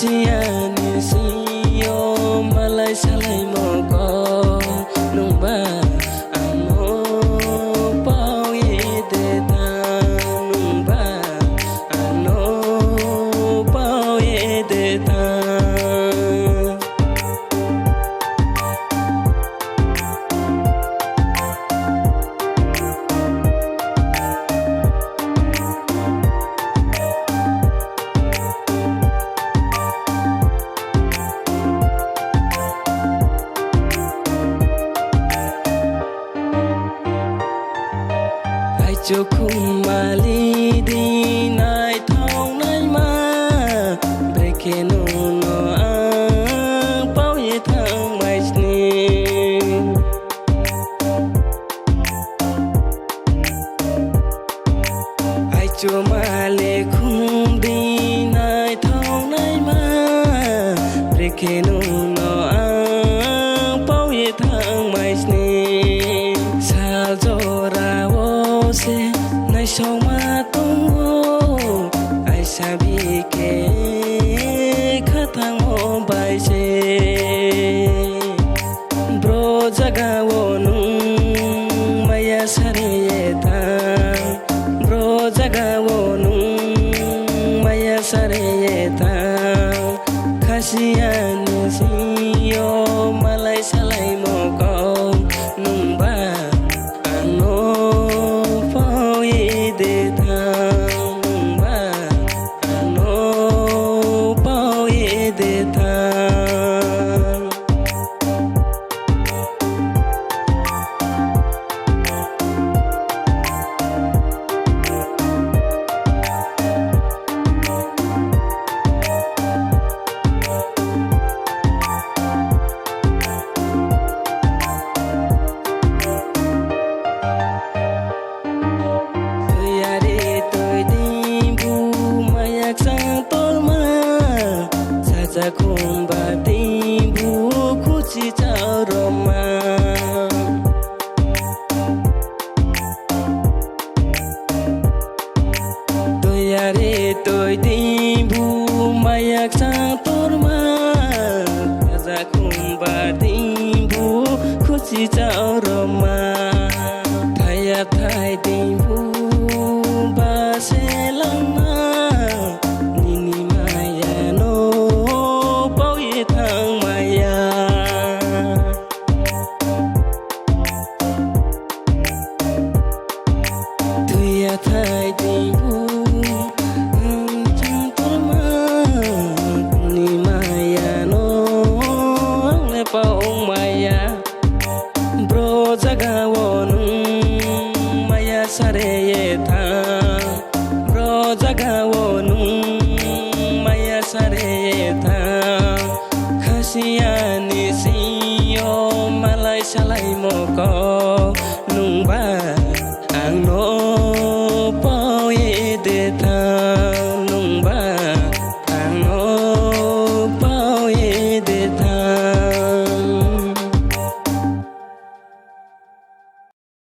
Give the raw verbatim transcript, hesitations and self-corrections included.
Ani sing yo malai salaimo kau, nungba ano pao ye de tang, nungba ano pao ye de tang. Aichu khumali di naithao naima, brekhe nung no ang pao ye thanngmai sni. Aichu mali khum di naithao naima, brekhe nung no ang pao ye thanngmai sni. Sal jora wo se naisaoma tong ou, aisa bikhe khathangmo bai se. Bro zaga wo nung maya sare ye tang, bro zaga wo nung maya sare ye tang. Khasiya ni sing yo malai salaimo kau, nungba ano pao ye de tang, nungba ano pao ye de tang. Tuiyari toi dei bu maya kchang torma, saja khumba dei bu khuchi chaoroma. Tuiyari toi dei bu maya kchang torma, saja khumba dei bu khuchi chaoroma. Thaya thai dei bu ba se langma, nini maya no pao ye thanngmai ya. Tuiya thai dei bu, ang chang torma, ni maya no ang le pao ongmai ya. Bro zaga wo nung maya sare ye thanng, bro zaga